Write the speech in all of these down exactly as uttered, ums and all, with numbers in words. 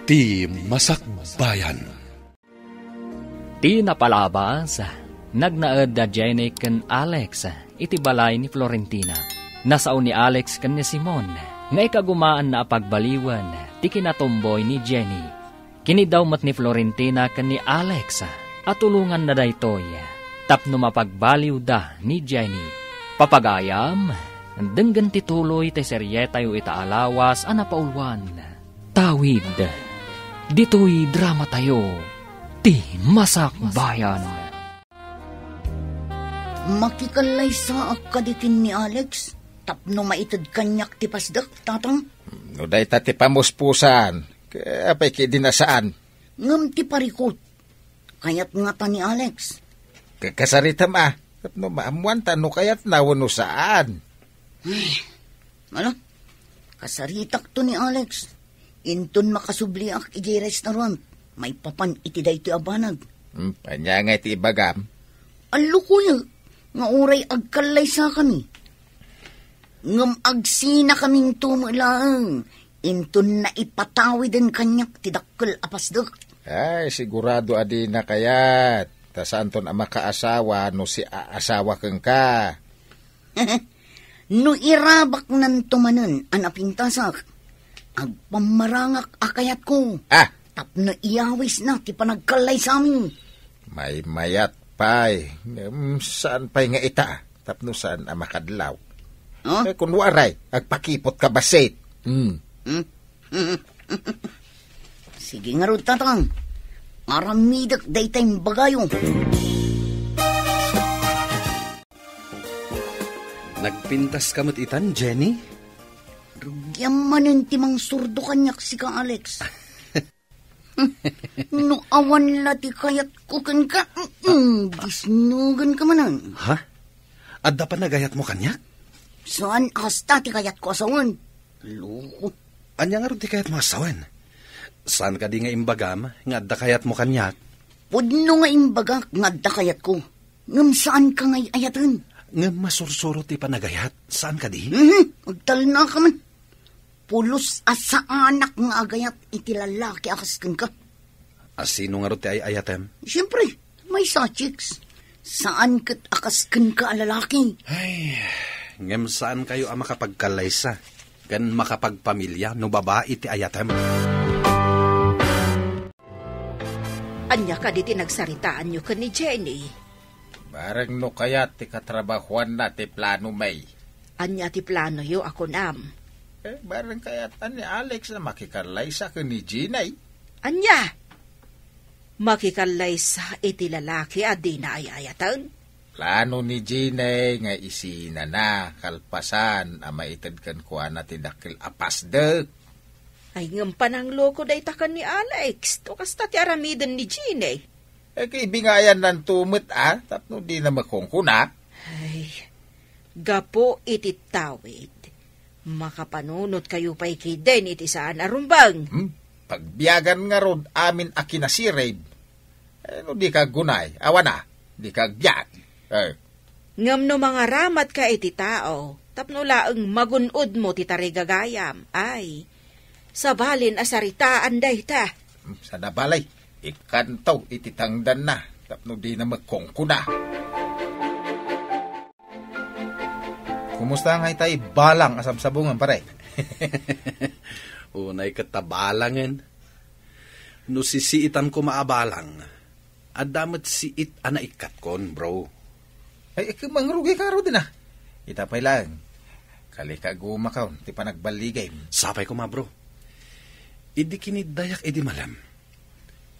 Ti Masakbayan. Ti napalabas, nagnaed da Jenny ken Alex iti balay ni Florentina. Nasao ni Alex ken ni Simon nga ikagumaanna a pagbaliwen ti kinatumboy ni Jenny. Kiniddaw met ni Florentina ken ni Alex a tulonganna daytoy tapno mapagbaliwda ni Jenny. Papagayam, denggen ti tuloy ti serietayo ita a lawas a napauluan. Tawid. Ditoy dramatayo, Ti Masakbayan. Makikallaysaak kadi ken ni Alex tapno maited kaniak ti pasdek, Tatang? No dayta ti pamuspusan, apay ki di nasaan? Ngem ti parikut, kayat ngata ni Alex. Ka-, kasaritam a, tapno maammuanta no kayatna wenno saan. Ay, ala, kasaritakto ni Alex. Inton makasubliak idiay restaurant, maipapan iti daytoy a banag. Hmm, ania nga iti ibagam? Allukoyo nga uray agkallaysakami. Ngem agsinakaminto met laeng inton naipatawiden kaniak ti dakkel a pasdek. Ay, sigurado a dina kayat. Ta saanton a makaasawa no siaasawa kenka. No irabaknanto manen a napintasak, agpammarangak a kayatko. Ah! Tapno iyawisna ti panagkallaysami. Maymayat pay, ngem saan pay nga ita, tapno saan a makadlaw. Huh? Eh, kun waray, agpakipot ka bassit. Hmm. Hmm? Sige ngarud, Tatang. Aramidek dayta imbagayo. Nagpintas ka met itan, Jenny? Rugiam manen ti mangsurdo kaniak sika, Alex. No awan la ti kayatko kenka, mm, disnugen ka manen. Ha? Adda panagayatmo kaniak? Saan a kasta ti kayatko a sawen. Loko. Ania ngarud ti kayatmo a sawen? Saan kadi nga imbagam nga adda kayatmo kaniak? Pudno nga imbagak nga adda kayatko. Ngem saan ka nga ay-ayaten. Ngem masursuro ti panagayat. Saan kadi? Mhm, agtalna ka man. Pulos a saanak nga agayat iti lalaki a kas kenka. A sino ngarud ti ay-ayatem? Siempre, maysa a chicks. Saan ket a kas kenka a lalaki. Ay, ngem saan kayo a makapagkallaysa ken makapagpamilia no babai ti ayatem. Ania kadi ti nagsaritaanyo ken ni Jenny? Bareng no kayat ti katrabahuanna ti plano, May. Ania ti planoyo a kunam? Eh, bareng kayat ni Alex a makikallaysa ken ni Jenny. Ania? Makikallaysa iti lalaki a dina ay-ayaten? Plano ni Jenny nga isinana kalpasan a maited kenkuana ti dakkel a pasdek. Ay, ngem panangloko dayta ken ni Alex. To kasta ti aramiden ni Jenny. Eh, kaibingayannanto met, a, tapno dina makungkuna. Ay, gapu iti tawid, makapanunotkayo pay kiden iti saan a rumbeng. Hmm? Pagbiagan ngarud amin a kinasirib. Eh, no di ka aggunay, awan a, di ka agbiag. Eh. Ngem no mangaramatka iti tao, tapno laeng magun-odmo ti tarigagayam, ay, sabalin a saritaan dayta. Hmm, sana balay, ikkanto iti tangdanna, tapno dina makungkuna. Kumusta nga itay balang a sabsabungan, pare? Unay ket ta balangen. No sisiitan koma a balang, adda met siit a naikkatkon, bro. Ay, ay, mangrugi ka, Rudy, na. Ita pay lang. Kalikaguma ka, ti panagballigay. Sapay koma, bro. Idi kiniddayak idi malem,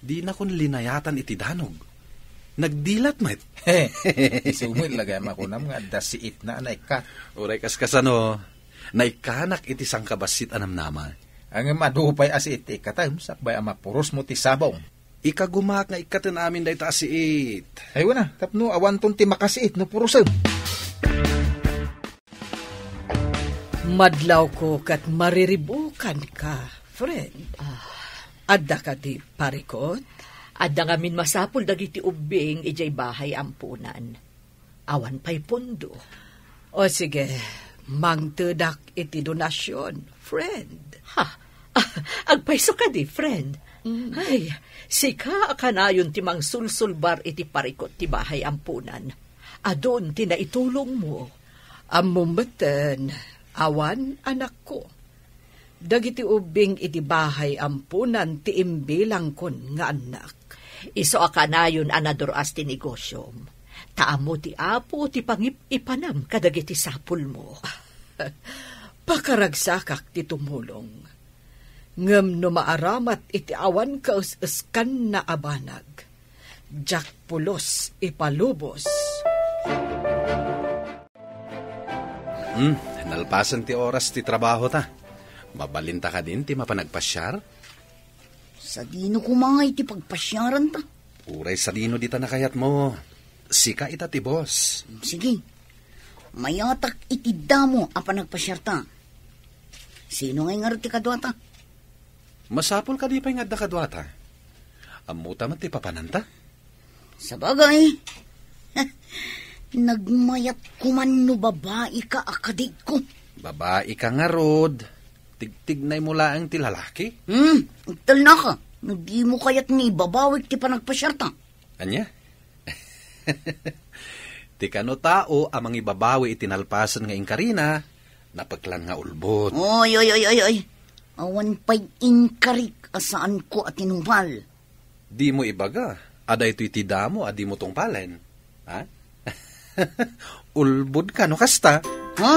dinakon linayatan iti danog. Nagdilat met. Isu met lagay makunam nga adda siit na naikkat. Uray kas kasano, naikkanak iti sangkabassit a namnama. Ngem adu pay a siit ti ikkatem, sakbay a mapuros mo ti sabong. Ikagumak nga ikkaten amin dayta a siit. Ay, wana, tapno awanton ti makasiit no purosen. Madlawko ket mariribukanka, friend. Ah. Adda kadi parikot? Adda ngamin masapul dagiti ubbing idiay bahay ampunan. Awan pay pondo. O sige, mangtedak iti donasyon, friend. Ha? Ah, Agpayso kadi, friend? Mm. Ay, sika a kanayon ti mangsulsulbar iti parikut ti bahay ampunan. Adun ti naitulongmo. Ammom metten, awan, anakko. Dagiti ubbing iti bahay ampunan ti imbilangkon nga annak. Isu a kanayon a nadur-as ti negosiom. Ta ammo ti Apo ti pangip-ipanam kadagiti sapulmo. Pakaragsakak ti tumulong. Ngem no maaramat iti awan kaes-eskanna a banag, diak pulos ipalubos. Hmm, nalpasen ti oras ti trabaho ta. Mabalinta kadin ti mapan agpasiar? Sadino koma ngay ti pagpasiaranta? Uray sadino dita nakayatmo. Sika ita ti boss. Sige. Mayatak iti damo a panagpasiarta. Sino ngay ngarud ti kaduata? Masapul kadi pay nga adda kaduata. Ammota met ti papananta? Sabagay, nagmayat koman no babaika a kadiko. Babaika ngarud, tigtignaymo laeng ti lalaki? Hmm, agtalnaka, no dimo kayat nga ibabawik ti panagpasiarta. Ania? Ti kano tao a mangibabawi iti nalpasen nga inkarina, napeklan nga ulbod. Oy, oy, oy, oy, oy. Awan pay inkarik a saanko a tinungpal. Dimo ibaga a daytoy ti damo a dimo tungpalen. Ha? Ulbod ka no kasta? Ha?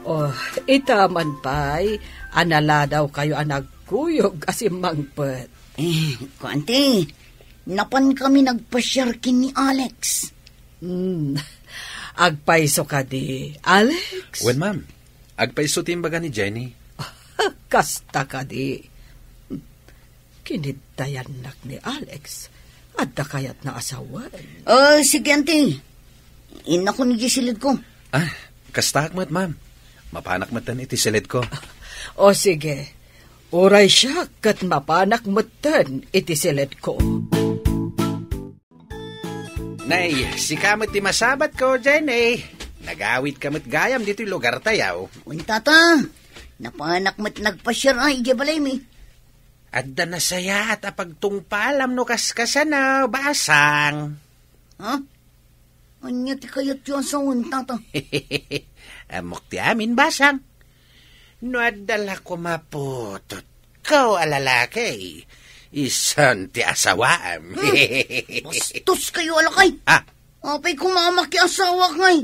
Oh, ita man pay, a naladawkayo a nagkuyog a simmangpet. Eh, kuan ti, napan kami nagpasiar ken ni Alex. Hmm. Agpayso kadi, Alex? Wen, ma'am. Agpayso ti imbaga ni Jenny. Kasta kadi. Kinidtayannak ni Alex. Adda kayatna a sawen? Oh, sige, anti. Innakon iti silidko. Ah, kastaak met, ma'am. Mapanak metten iti silidko. O sige. Uray siak ket mapanak metten iti silidko. Nay, sika met ti masabatko, Jenny. Nagawidka met gayam ditoy lugartayo. Wen, tata. Napanak met nagpasiar a idiay balaymi. Adda nasayaat a pagtungpalam no kaskasano, basang. Ha? Ania ti kayatyo a sawen, tata? Ammok ti amin, basang. No adda la koma putotko a lalaki, isun ti asawaam. Hmm, bastos kayo a lakay. Ah. Apay koma a makiasawa ngay?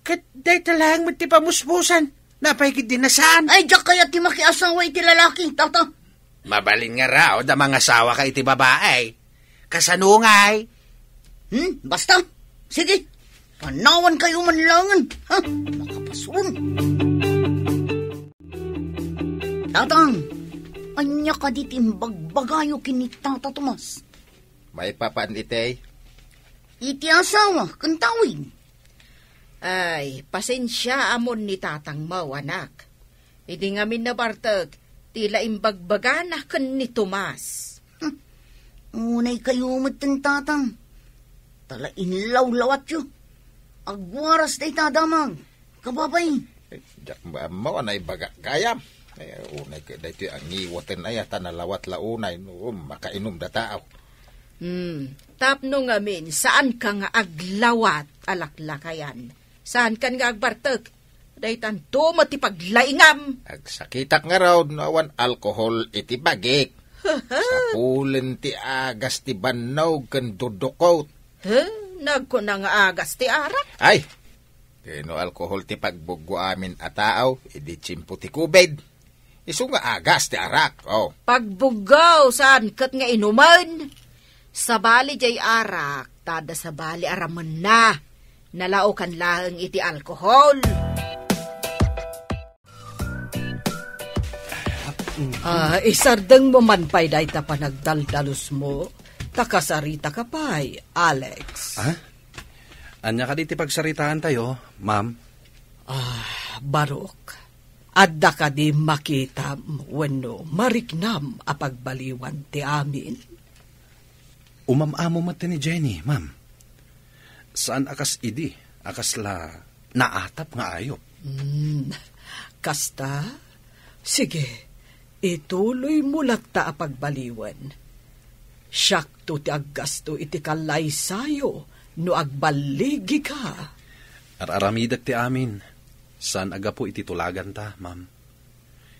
Ket dayta laeng met ti pamuspusan. Napay ket di nasaan? Ay, diak kayat ti makiasawa iti lalaki, tata. Mabalin nga raw da mangasawaka iti babae. Kasano ngay? Hmm, basta. Sige. Panawan kayo man langen. Ha? Makapasun. Tatang, ania kadi ti imbagbagayo ken ni Tata Tomas? Maipapan iti? Iti asawa, ken tawid. Ay, pasensiaamon ni tatangmo, anak. Idi ngamin nabartek, ti la imbagbagana ken ni Tomas. Hmm. Unay kayo met ten tatang. Tala inlawlawatyo. Agwaras dayta damag. Kababay. Eh, diak maammo a naibaga gayam. Eh, unay ket daytoy a ngiwaten aya ta nalawat la unay no makainom da tao. Hmm, tapno ngamin, saanka nga aglawat a laklakayan. Saankan nga agbartek. Daytanto met ti paglaingam. Agsakitak ngarud no awan alkohol iti bagik. Sapulen ti agas ti bannog ken dudukot. He, nagkuna nga agas ti arak? Ay, ken no alkohol ti pagbuggo amin a tao, idi tiempo ti covid. Isu nga agas ti arak, oh. Pagbuggo, saan ket nga inumen? Sabali jay arak, ta adda sabali a ramenna. Nalaokan laeng iti alkohol. Ah, isardengmo man pay dayta panagdaldalusmo, ta kasaritaka pay, Alex. Ah? Ania kadi ti pagsaritaantayo, ma'am? Ah, Barok, adda kadi makitam wenno mariknam a pagbaliwan ti amin? Umam-amo met ni Jenny, ma'am. Saan a kas idi, a kasla naatap nga ayup. Hmm, Kasta? Sige, ituloymo latta a pagbaliwen. Siakto ti aggasto iti kallaysayo no agballigika. Ar-aramidek ti amin, saan a gapu iti tulaganta, ma'am.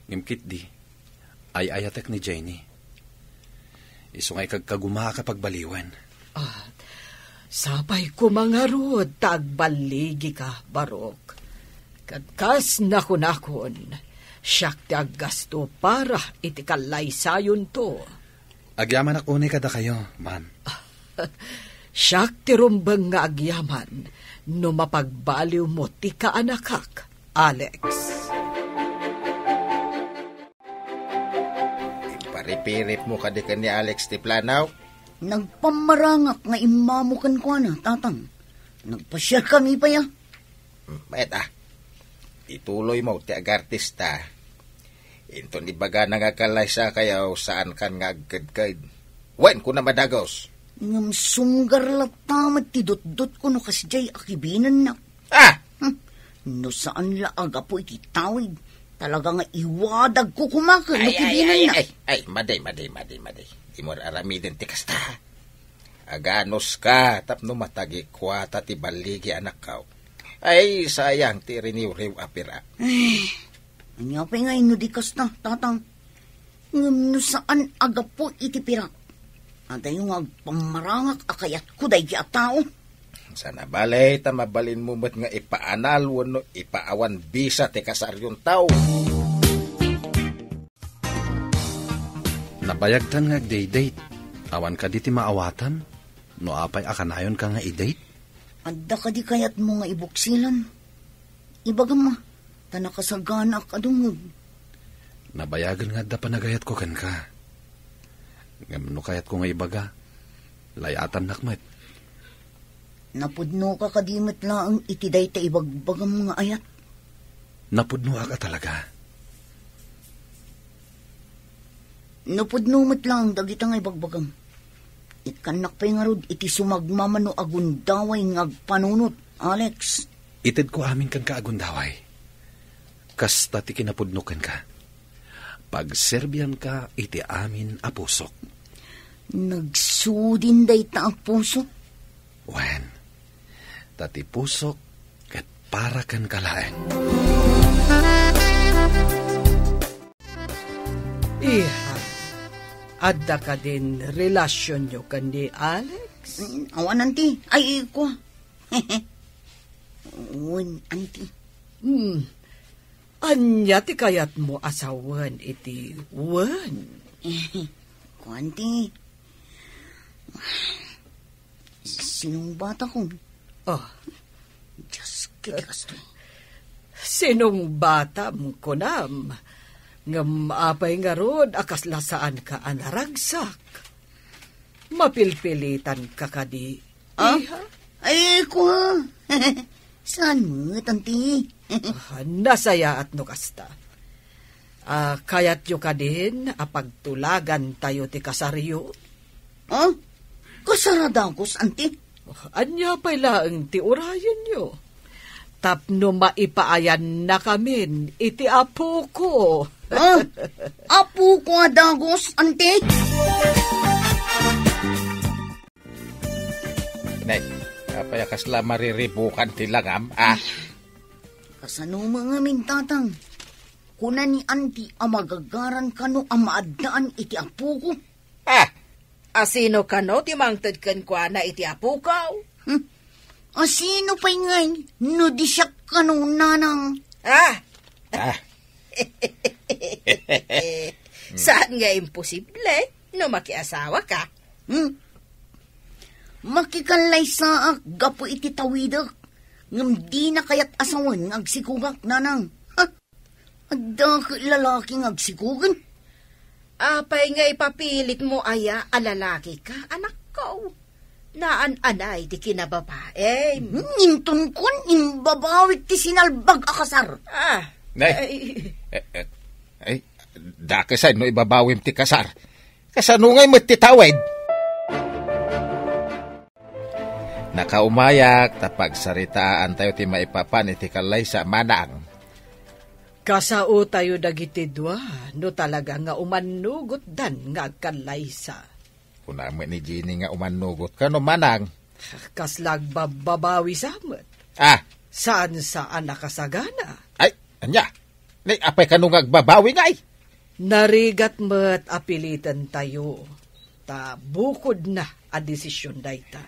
Ngem ketdi, ay-ayatek ni Jenny. Isu nga ikagkagumaak a pagbaliwen. Ah, sapay koma ngarud ta agballigika, Barok. Ket kas nakunakon, siak ti aggasto para iti kallaysayonto. Agyamanak unay kadakayo, ma'am. Siak ti rumbeng nga agyaman no mapagbaliwmo ti kaanakak, Alex. Ipiripiripmo kadi ken ni Alex ti planaw? Nagpammarangak nga immamo kenkuana, Tatang. Nagpasiarkami pay a. Hmm, mayat a. Ituloymo ti agartista. Inton ibagana nga agkallaysakayo, saankan nga agkedked. Wen, kunam a dagus. Ngem sunggar latta met ti dutdotko no kasdiay a kibinennak. Ah! Hmm. No saan la a gapu iti tawid, talaga nga iwadagko koma ken no kibinennak. Ay, ay, ay, ay, madi, madi, madi, madi. Dimo aramiden ti kasta. Aganuska tapno matagikuata ti balligi anakko. Ay, sayang ti riniwriw a pira. Ay, ania pay ngay no di kasta, Tatang? Ngem no saan a gapu iti pirak, adayo nga agpammarangak a kayatko daydi a tao. Saan a bale ta mabalinmo met nga ipaanal wenno ipaawan bisa ti kasaryonto. Nabayagtan nga agdate-date. Awan kadi ti maawatam? No apay a kanayonka nga i-date? Adda kadi kayatmo nga ibuksilan? Ibagam a, ta nakasaganaak a dungngeg. Nabayagen nga adda panagayatko kenka. Ngem no kayatko nga ibaga, lay-atannak met. Napudnoka kadi met laeng iti dayta ibagbagam nga ayat? Napudnoak a talaga. Napudno met laeng dagita nga ibagbagam. Ikkannak pay ngarud iti sumagmamano a gundaway nga agpanunot, Alex. Itedko amin kenka a gundaway. Kasta ti kinapudno kenka. Pagserbianka iti amin a pusok. Nagsudin dayta a pusok? Wen, ta ti pusok ket para kenka laeng. Iha, adda kadin relasionyo ken ni Alex? Mm, awan, anti. Ay, kua. Wen, anti. Hmm. Ania ti kayatmo a sawen iti wen? Kua, anti. Sinong batakon? Oh. Dios, ket kastoy. Sinong batam, kunam? Ngem apay ngarud a kasla saanka a naragsak? Mapilpilitanka kadi, ah? Iha? Ay, kua. Saan met, anti? Ah, nasayaat no kasta. Ah, kayatyo kadin a pagtulagantayo ti kasaryo? Ah? Kasar a dagus, anti? Ania pay laeng ti urayenyo? Tapno maipaayanna kamin iti apoko. Ah? Apoko a dagus, anti? Nay, apay a kasla mariribukan ti langam, ah? Kasano ngamin, Tatang? Kuna ni Anti a magagaran kano a maaddaan iti apoko. Ah! Asino kano ti mangted kenkuana iti apoko? Hmm. Asino pay ngay no di siak kano, Nanang? Ah! Ah. Saan nga imposible no makiasawaka? Hmm? Makikallaysaak gapu iti tawidek, ngem dina kayat a sawen nga agsikogak, Nanang. Ha? Adda ket lalaki nga agsikogen. Apay nga ipapilitmo aya a lalakika, anakko? Naan-anay ti kinababaim. Hmm, inton kun, imbabawik ti sinalbag a kasar. Ah, Nay. Ay. Eh, eh, ay, dakes ay no ibabawim ti kasar. Kasano ngay met ti tawid? Nakaumayak ta pagsaritaantayo ti maipapan iti kallaysa, Manang. Kasaotayo dagiti dua no talaga nga umannugotdan nga agkallaysa. Kuna met ni Jenny nga umannugot kano, manang? Kasla agbabbabawi sa met. Ah. Saan sa a nakasagana? Ay, ania? Ni apay kano nga agbabawi ngay? Narigat met a pilitentayo. Ta bukod na a desisyon dayta.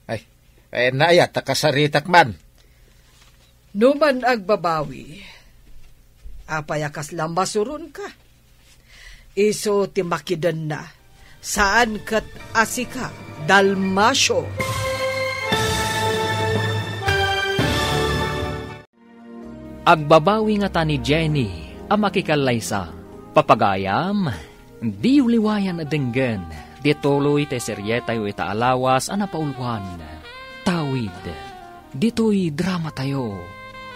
Ay, ay, naayat ta kasaritak man. No man agbabawi, apay a kasla masuronka? Isu ti makidenna, saan ket a sika, Dalmacio. Agbabawi ngata ni Jenny a makikallaysa. Papagayam, diyo liwayan a denggen ti tuloy ti serietayo ita a lawas a napauluan, Tawid. Ditoy dramatayo,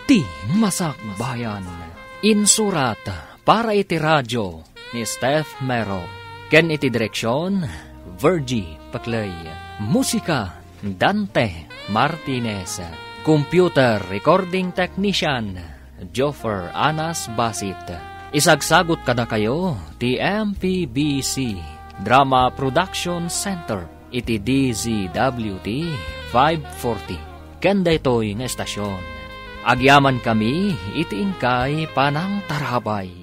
Ti Masakbayan. Insurat para iti radio ni Steph Mero, ken iti direksion, Virgie Paclay. Musika, Dante Martinez. Computer recording technician, Joffer Anas Basit. Isagsagot kadakayo ti M P B C Drama Production Center iti D Z W T five forty. Ken daytoy nga estasion, agyamankami iti inkay panangtarabay.